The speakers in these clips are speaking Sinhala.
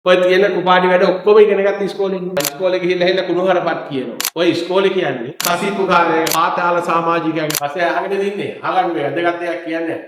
ඔය තියෙන කුපාඩි වැඩ ඔක්කොම ඉගෙන ගත්ත ඉස්කෝලේ. ඉස්කෝලේ ගිහිල්ලා ඇහිලා කුණුහරුපත් කියනවා. ඔය ඉස්කෝලේ කියන්නේ කසිප්පුකාරය, පාතාල සමාජිකයන්. පස්සේ අහගෙන ඉන්නේ. අහගන්න මේ වැදගත් දෙයක් කියන්නේ.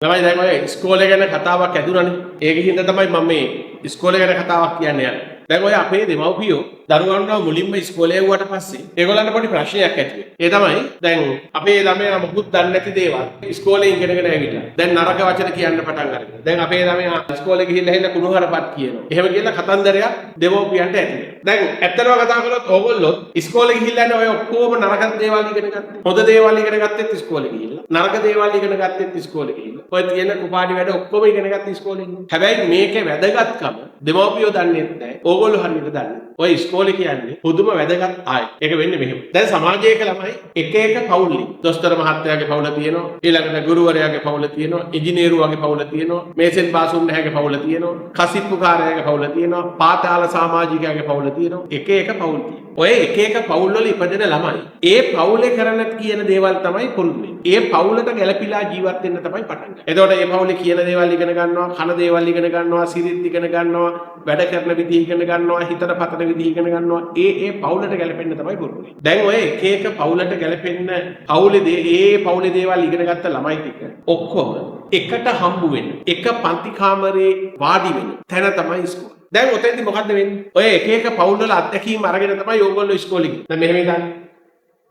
ළමයි, දැන් ඔය ඉස්කෝලේ ගැන කතාවක් ඇදුණානේ. ඒක හින්දා තමයි මම මේ ඉස්කෝලේ ගැන කතාවක් කියන්න යන්නේ. දැන් ඔය අපේ දෙමව්පියෝ දරුවන්ව මුලින්ම ඉස්කෝලේ යවුවට පස්සේ ඒගොල්ලන්ට පොඩි ප්‍රශ්නයක් ඇති වෙනවා. ඒ තමයි, දැන් අපේ ළමයා මොකුත් දන්නේ නැති දේවල් ඉස්කෝලේ ඉගෙනගෙන ඇවිල්ලා දැන් නරක වචන කියන්න පටන් අරගෙන. දැන් අපේ ළමයා ඉස්කෝලේ ගිහිල්ලා ඇහිලා කුණුහරුපත් කියනවා. එහෙම කියලා කතන්දරයක් දෙමව්පියන්ට ඇති වෙනවා. දැන් ඇත්තටම කතා කළොත් ඕගොල්ලොත් ඉස්කෝලේ ගිහිල්ලා ඉන්නේ ඔය ඔක්කොම නරක දේවල් ඉගෙන ගත්තේ. හොඳ දේවල් ඉගෙන ගත්තෙත් ඉස්කෝලේ ගිහිල්ලා. නරක දේවල් ඉගෙන ගත්තෙත් ඉස්කෝලේ ගිහිල්ලා. ඔය තියෙන කුපාඩි වැඩ ඔක්කොම ඉගෙන ගත්තේ ඉස්කෝලේ. හැබැයි මේකේ වැදගත්කම දෙමව්පියෝ දන්නේත් නැහැ. ඕගොල්ලෝ හරියට දන්නේ. ඔය ඉස්කෝලේ කියන්නේ පුදුම වැදගත් ආයතනයක්. ඒක වෙන්නේ මෙහෙම. දැන් සමාජයක ළමයි එක එක පවුල් ඉන්නේ. දොස්තර මහත්තයාගේ පවුල තියෙනවා. ඊළඟට ගුරුවරයාගේ පවුල තියෙනවා. ඉංජිනේරුවාගේ පවුල තියෙනවා. මේසෙන් බාසුන් නැහැගේ පවුල තියෙනවා. කසිප්පුකාරයාගේ පවුල තියෙනවා. පාතාල සමාජිකයාගේ පවුල තියෙනවා. එක එක පවුල් තියෙනවා. ඔය එක එක පවුල් වල ඉපදෙන ළමයි ඒ පවුලේ කරන කියන දේවල් තමයි පුරුදු වෙන්නේ. ඒ පවුලට ගැළපිලා ජීවත් වෙන්න තමයි පටන් ගන්නේ. එතකොට ඒ පවුලේ කියන දේවල් ඉගෙන ගන්නවා, කන දේවල් ඉගෙන ගන්නවා, සිරිත් ඉගෙන ගන්නවා, වැඩ කරන විදිහ ඉගෙන ගන්නවා, හිතට පතන විදිහ ඉගෙන ගන්නවා. ඒ ඒ පවුලට ගැළපෙන්න තමයි පුරුදු වෙන්නේ. දැන් ඔය එක එක පවුලට ගැළපෙන්න පවුලේ දේ ඒ පවුලේ දේවල් ඉගෙන ගත්ත ළමයි ටික ඔක්කොම එකට හම්බ වෙන, එක පන්ති කාමරේ වාඩි වෙන තැන තමයි ඉස්කෝලේ. දැන් ඔතෙන්දි මොකද්ද වෙන්නේ? ඔය එක එක පවුල් වල අත්දැකීම් අරගෙන තමයි ඕගොල්ලෝ ඉස්කෝලේ ගියේ. දැන් මෙහෙම හිතන්න.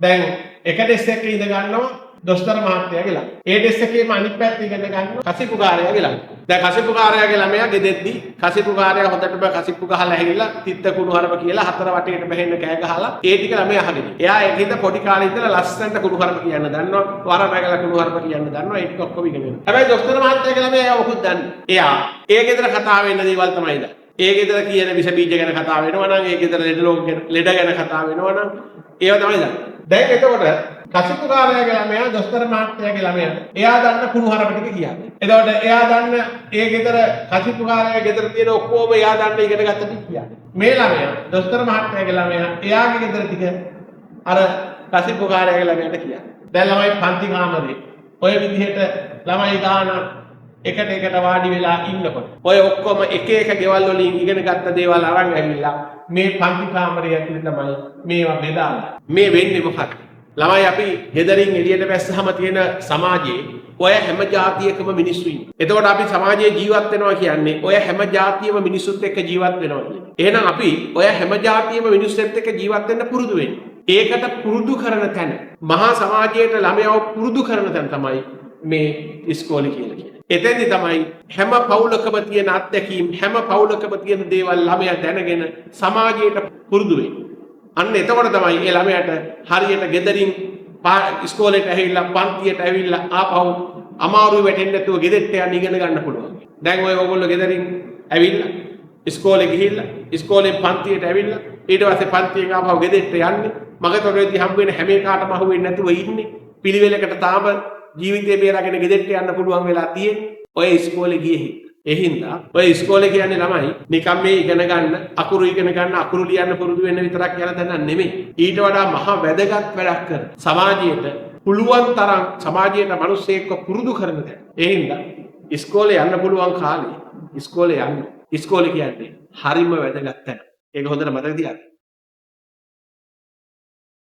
දැන් එක ඩෙස්ක් එකක ඉඳ ගන්නවා දොස්තර මහත්තයාගේ ළඟ. ඒ ඩෙස්ක් එකේම අනිත් පැත්ත ඉගෙන ගන්නවා කසිප්පුකාරයාගේ ළඟ. දැන් කසිප්පුකාරයාගේ ළමයා ගෙදෙද්දි කසිප්පුකාරයා හොඳටම කසිප්පු ගහලා ඇහිලා තිත්ත කුණු හරප කියලා හතර වටේට බැහෙන්න කෑ ගහලා ඒ ටික ළමයා අහගෙන. එයා ඒක හින්දා පොඩි කාලේ ඉඳලා ලස්සනට කුණු හරප කියන්න දන්නවා. වර මැගලා කුණු හරප කියන්න දන්නවා. ඒ ටික ඔක්කොම ඉගෙන ගන්නවා. හැබැයි දොස්තර මහත්තයාගේ ළමයා එයා මොකුත් දන්නේ නෑ. එයා ඒ ගෙදර කතා වෙන දේවල් තමයි දන්නේ. ඒ ගෙදර කියන විස බීජ ගැන කතා වෙනවා නම්, ඒ ගෙදර ලෙඩ රෝග ගැන, ලෙඩ ගැන කතා වෙනවා නම්, ඒවා තමයි දන්නේ. දැන් එතකොට කසිප්පුකාරයාගේ ළමයා දොස්තර මහත්තයාගේ ළමයා එයා දන්න කුණු හරප ටික කියන්නේ. එතකොට එයා දන්න ඒ ගෙදර කසිප්පුකාරයාගේ ගෙදර තියෙන ඔක්කොම එයා දන්න ඉගෙන ගත්ත ටික කියන්නේ. මේ ළමයා, දොස්තර මහත්තයාගේ ළමයා, එයාගේ ගෙදර ටික අර කසිප්පුකාරයාගේ ළමයාට කියන්නේ. දැන් ළමයි, පන්ති කාමරේ ඔය විදිහට ළමයි ගාන එකට එකට වාඩි වෙලා ඉන්නකොට ඔය ඔක්කොම එක එක ගෙවල් වලින් ඉගෙන ගත්ත දේවල් අරන් ඇවිල්ලා මේ පන්ති කාමරය ඇතුලේ තමයි මේවා බෙදාලා. මේ වෙන්නේ මොකක්ද? ළමයි, අපි ගෙදරින් එළියට බැස්සහම තියෙන සමාජයේ ඔය හැම ජාතියකම මිනිස්සු ඉන්නවා. එතකොට අපි සමාජයේ ජීවත් වෙනවා කියන්නේ ඔය හැම ජාතියම මිනිස්සුත් එක්ක ජීවත් වෙනවා කියන්නේ. එහෙනම් අපි ඔය හැම ජාතියම මිනිස්සුත් එක්ක ජීවත් වෙන්න පුරුදු වෙන්නේ. ඒකට පුරුදු කරන තැන, මහා සමාජයට ළමයව පුරුදු කරන තැන තමයි මේ ඉස්කෝලේ කියලා කියන්නේ. එතෙන්දි තමයි හැම පවුලකම තියෙන අත්දැකීම්, හැම පවුලකම තියෙන දේවල් ළමයා දැනගෙන සමාජයට පුරුදු වෙන්නේ. අන්න එතකොට තමයි ඒ ළමයාට හරියට ගෙදරින් ඉස්කෝලේට ඇවිල්ලා, පන්තියට ඇවිල්ලා ආපහු අමාරුවේ වැටෙන්නේ නැතුව ගෙදරට යන්න ඉගෙන ගන්න පුළුවන්. දැන් ඔය ඔයගොල්ලෝ ගෙදරින් ඇවිල්ලා ඉස්කෝලේ ගිහිල්ලා, ඉස්කෝලෙන් පන්තියට ඇවිල්ලා, ඊට පස්සේ පන්තියෙන් ආපහු ගෙදරට යන්නේ, මගතොරේදී හම්බ වෙන හැම එකාටම අහු වෙන්නේ නැතුව ඉන්නේ. පිළිවෙලකට තාම ජීවිතේ බේරාගෙන ගෙදරට යන්න පුළුවන් වෙලා තියෙන්නේ ඔය ඉස්කෝලේ ගියේ හින්දා. ඒ හින්දා ඔය ඉස්කෝලේ කියන්නේ ළමයි, නිකන් මේ ඉගෙන ගන්න, අකුරු ඉගෙන ගන්න, අකුරු ලියන්න පුරුදු වෙන්න විතරක් යන තැනක් නෙමෙයි. ඊට වඩා මහා වැදගත් වැඩක් කරන, සමාජයට පුළුවන් තරම් සමාජයට මිනිස්සෙක්ව පුරුදු කරන තැන. ඒ හින්දා ඉස්කෝලේ යන්න පුළුවන් කාලේ ඉස්කෝලේ යන්න. ඉස්කෝලේ කියන්නේ හරිම වැදගත් තැන. ඒක හොඳට මතක තියාගන්න.